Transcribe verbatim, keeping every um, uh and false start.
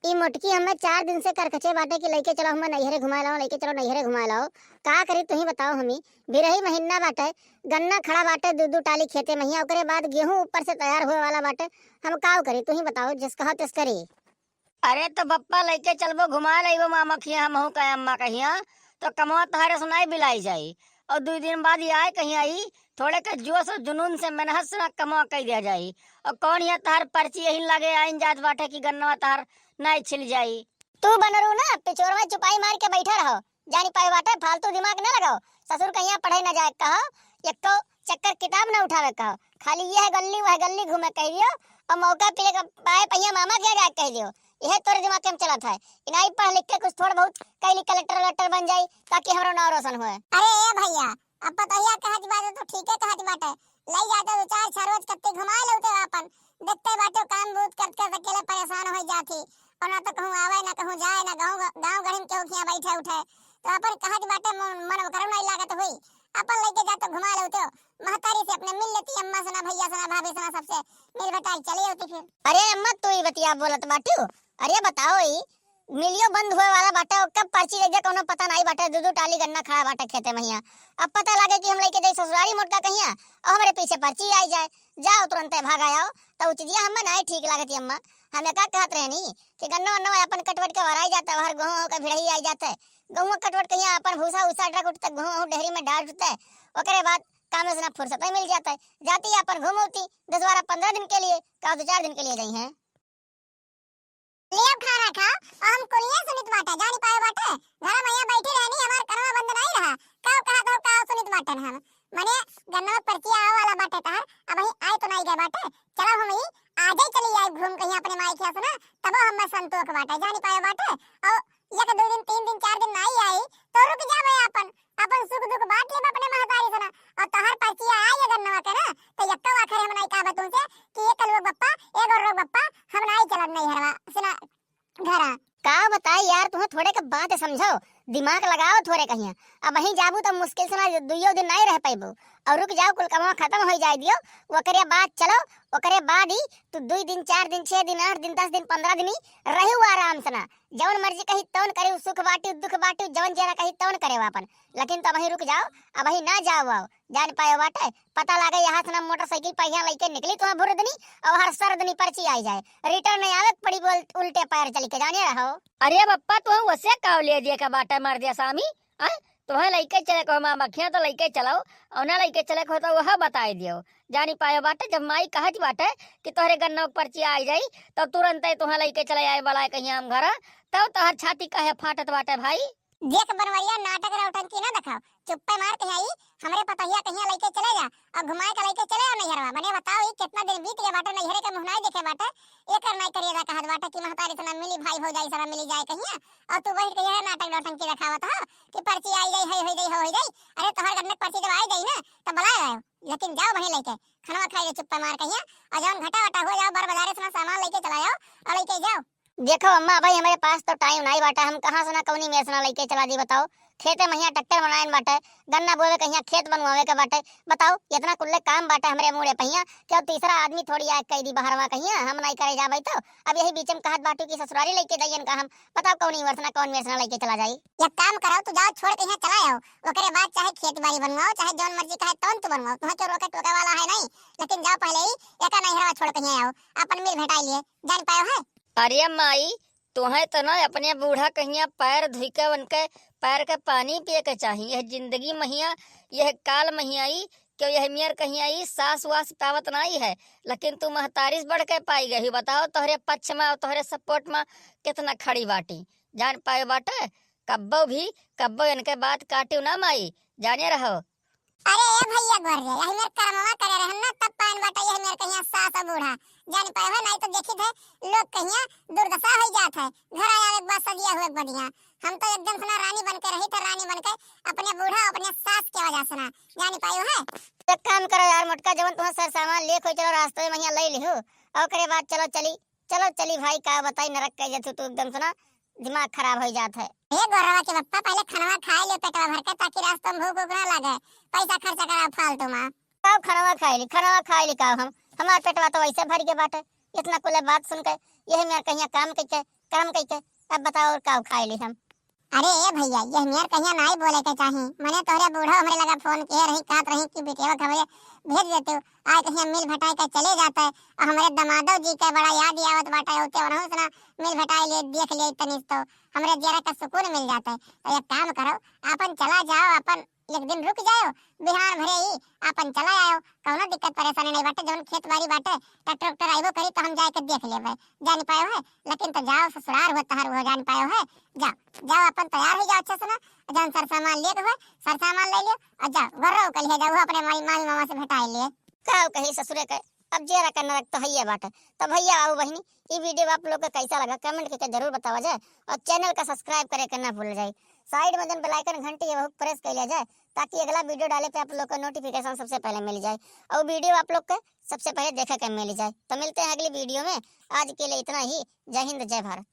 ई मोटकी हमें चार दिन से करकचे बाटे कि लइके चलो, हमें नैहरे घुमाए लाओ, लइके चलो, नैहरे घुमाए लाओ। का करी, तुही बताओ हमी? बिरही महीना बाटे, गन्ना खड़ा बाटे दू दू टाली खेते महिया, ओकरे बाद गेहूं ऊपर से तैयार होए वाला बाटे। हम काव करी, तुही बताओ, जस कहो तस करी। अरे तो बप्पा लइके चलबो, घुमा लइबो मामा खिया, हमहू का अम्मा कहिया, तो कमवा तहारे सुनाई बिलाई जाई। और दू दिन बाद ये आए कहीं आई, थोड़े के जोश और जुनून से मेहनत से ना कमवा कई दिया जाई। और कौन ये तहार पर्ची यही लागे आइन जात बाटे कि गन्नवा तहार नाई छिल जाई। तू बनरू ना, पिछोर में चुपाई मार के बैठा रहो, जानी पाए बाटे, फालतू दिमाग ना लगाओ। ससुर कहिया पढ़े ना जाए कहो, एको चक्कर किताब ना उठावे कहो। खाली यह गल्ली वह गल्ली घूमे कह दियो, और मौका पीले का पाए पहिया मामा के जाए कह दियो। यह तोरे दिमाग के में चलत है। इनाई पढ़ लिख के कुछ थोड़ा बहुत कह ली, कलेक्टर वलेक्टर बन जाई, ताकि हमरो नाव रोशन होए। अरे ए भैया, अब पतोहिया कहत बाटे तो ठीके कहत बाटे। लई जाते दो चार छह रोज कत्ते घुमाए लेते आपन। देखते बाटे काम बहुत करत करत अकेले परेशान हो जाती। और ना तो कहूँ आवे, ना कहूँ जाए, ना गाँव, गाँव गढ़िन केहू खिया बैठे उठे। तो अपन कहत बाटे मन, मन ओकरो नहीं लागत हुई। अपन लइके जाते घुमा लेते। महतारी से अपने मिल लेती, अम्मा से ना, भैया से ना, भाभी से ना, सबसे मिल बटाई चली होती फिर। अरे अम्मा, तू ही बतिया बोलत बाटू। अरे बताओ, ई मिलियो बंद होए वाला बाटे, ओकर पर्ची दे दे, कौनो पता नाई बाटे, दू दू टाली गन्ना खड़ा बाटे खेते महिया। अब पता लागे कि हम लइके जाई ससुरारी मोटका कहिया, और हमरे पीछे पर्ची आई जाए, जाओ तुरंते भाग आओ। तो उचितिया हमें नाई ठीक लागत अम्मा। हम एका कहत रहनी कि गन्ना वन्ना अपन कटवट के वराई जाता, हर गोहूँ के भिड़ही आई जाते, गोहूँ कटवट कहिया अपन भूसा उसा रख उठते, गोहूँ डेहरी में डाल उठते, ओकरे बाद काम से ना फुर्सत मिल जाता, जाती अपन घूमौती दस बारह पन्द्रह दिन के लिए, का दो चार दिन के लिए जाई हैं। लियो खाना खाओ, और हम कुलिया सुनित बाटे, जानी पाए बाटे, घर में यहाँ बैठी रहनी, हमार कनवा बंद नहीं रहा, काव कहा दो, काव सुनित बाटे हम, मने गन्नवा पर्चिया आवे वाला बाटे तहार, अब ही आए तो नहीं गए बाटे, चलो हम ही आजे चली आए घूम कहीं अपने माई के यहाँ से ना, तबो हमें संतोष बाटे, जानी पाए बाटे, और एक दो दिन, तीन दिन, चार दिन नहीं आई, तो रुक जावे अपन, अपन सुख दुख बांट लेब अपने महतारी से ना। और तोहर पर्चिया आई अगर नवा के ना, तो यक्को आखिर हम नहीं कहबे तुमसे कि ये कलुआ बप्पा, ए गोर्रो बप्पा, हम नहीं चलब नहीं हरवा से ना घरा। का बताई यार, तुहें थोड़े के बात समझो, दिमाग लगाओ थोड़े कहिया। अब वहीं जाबू तो मुश्किल से ना दुइयो दिन नहीं रह पाइबू। और रुक जाओ, कुल कमवा खत्म हो जाए दियो, ओकरे बाद चलो, ओकरे बाद ही तू दुई दिन, चार दिन, छह दिन, आठ दिन, दस दिन, पन्द्रह दिन ही रहू आराम से ना। जवन मर्जी कही तवन करे, उ सुख बाटी, उ दुख बाटी, जवन जेना कही तवन करे उ आपन। लेकिन तब वहीं रुक जाओ, अब वहीं ना जाओ, आओ। जान पायो बाटे, पता लागे यहाँ से ना मोटरसाइकिल पहिया लइके निकली तुहाँ भुरदनी, और हर सरदनी पर्ची आई जाए। रिटर्न नहीं आवे के पड़ी, बोल उल्टे पैर चल के जाने रहो। अरे बप्पा, तुहाँ वसे काव ले दिए का बाटे मर दिया सामी? आय, तुहाँ लइके चले को मामा खिया तो लइके चलाओ, और ना लइके चले को तो वह बताए दियो। जानी पायो बाटे, जब माई कहत बाटे कि तोहरे गन्ना के पर्ची आई जाई, तब तुरंते तुहाँ लइके चले आए वाला है कहीं हम घर, तब तोहर छाती काहे फाटत बाटे भाई? देख बनवरिया, नाटक नौटंकी ना देखाओ, चुप्पे मार के आई, हमरे पतोहिया कहिया लइके चले जा, और घुमाए के लइके चले आओ नैहरवा। मने बताओ, ई कितना दिन बीत गया बाटे, नैहरे के मुँह नाई देखे बाटे, एकर नाई करिए कहत बाटे कि महतारी से ना मिली, भाई भौजाई से ना मिली जाए कहिया, और तू बैठ के यह नाटक नौटंकी देखावत हो कि पर्ची आई जाई, है हो जाई, हो जाई। अरे तोहर गन्ने के पर्ची जब आई जाई ना, तब बुलाए रहो, लेकिन जाओ वहीं लइके खनवा खाई ले चुप्पे मार कहिया, और जौन घटा वटा हो जाओ, बार बाजारे से ना सामान लइके चला जाओ और लइके जाओ। देखो अम्मा, भाई हमरे पास तो टाइम नाई बाटे, हम कहाँ से ना कौनी मेसना लइके चला दी बताओ। खेते महिया ट्रैक्टर बनाएन बाटे, गन्ना बोवे कहिया खेत बनवावे के बाटे। बताओ, इतना कुल्ले काम बाटे हमरे मूड़े पहिया, क्यों तीसरा आदमी थोड़ी आके कह दी बहरवा कहिया, हम नाई करे जाबे तो। अब यही बीच में कहत बाटू कि ससुरारी लइके जाइयन का हम, बताओ कौनी मेसना, कौन मेसना लइके चला जाई। एक काम करो, तू जाओ छोड़ के यहाँ चला आओ, ओकरे बाद चाहे खेती बाड़ी बनवाओ, चाहे जौन मर्जी कहे तौन तू बनवाओ, तुम्हें क्यों रोके टोके वाला है नहीं, लेकिन जाओ पहले ही एका नैहरवा छोड़ के यहाँ आओ, अपन मिल भेटाई लिए, जान पायो है। अरे माई, तोहें तो ना अपने बूढ़ा कहिया पैर धुई के उनके पैर के पानी पिए के चाही। यह जिंदगी महिया, यह काल महिया ई, क्यों यह मेर कहिया ई सास वास पावत नाई है, लेकिन तू महतारी से बढ़ के पाई गई। बताओ तोहरे पक्ष में और तोहरे सपोर्ट में कितना खड़ी बाटी। जान पाए बाटे, कब्बो भी, कब्बो इनके बात काटियो ना माई, जाने रहो। अरे ए भैया गोर रे, यही मेर करमवा करे रहन ना, तब पाइन बाटे यही मेर कहिया सास और बूढ़ा। जान पाए हो, नाई तो देखित है, लोग कहिया दुर्दशा होई जात है, घर आवे के बाद सदिया हुए के बदिया। हम तो एकदम से ना रानी बन के रही थे, रानी बन के अपने बूढ़ा, अपने सास के वजह से ना, जान पाए हो है। तो एक काम करो यार मोटका, जवन तुम्हारा सर सामान ले खोई चलो रास्ते में यहाँ ले लिहो, और ओकरे बाद चलो चली, चलो चली भाई, का बताई नरक कह जातू तू एकदम से ना, दिमाग खराब हो जात है। हे गोरवा के बप्पा, पहले खनवा खाए ले पेटवा भर के, ताकि रास्ता में भूख उख ना लगे, पैसा खर्चा करा फालतू में। का खनवा खाए ली, खनवा खाए ली का हम, हमार पेटवा तो वैसे भर के बाटे, इतना कुले बात सुन के, यही मेर कहिया काम कइके, काम कइके, अब बताओ और का खाए ली हम? अरे ए भइया, यह मेर कहिया नाई बोले के चाही। मने तोहरे बूढ़ो हमरे लगा फोन किहे रही, कहत रही कि बिटिया के हमरे भेज देते हो, आज कहिया मिल भटाई के चले जाते, और हमरे दमादो जी के बड़ा याद आवत बाटे, ओते वनहु से ना मिल भटाई ले देख ले तनिस तो हमरे जियरा का सुकून मिल जाते। तो एक काम करो, आपन चला जाओ, आपन एक दिन रुक जाओ, बिहान भरे ही आपन चला आयो, कौनो दिक्कत परेशानी नहीं बाटे। जौन खेत बाड़ी बाटे, ट्रैक्टर उक्टर आइबो करी तो हम जाए के देख लेबे, जान पायो है। लेकिन तो जाओ ससुरार हो तहार हो जान पायो है, जाओ, जाओ आपन तैयार हो जाओ अच्छे से ना, जौन सरसामान लेके हो सरसामान ले लियो, और जाओ घर्रो के लिए जाओ, अपने माई मामी मामा से भेटाए लिए। का कही ससुरे के, अब जेरा का नरक तो हइये बाटे। तो भइया बाबू बहिनी, ई वीडियो आप लोग के कैसा लगा कमेंट करके जरूर बतावा जाए, और चैनल का सब्सक्राइब करे के ना भूल जाए। साइड में जौन बेल आइकन घंटी है वहू प्रेस कर लिया जाए, ताकि अगला वीडियो डाले पे आप लोग को नोटिफिकेशन सबसे पहले मिल जाए और वीडियो आप लोग के सबसे पहले देखे के मिल जाए। तो मिलते हैं अगली वीडियो में, आज के लिए इतना ही। जय हिंद, जय भारत।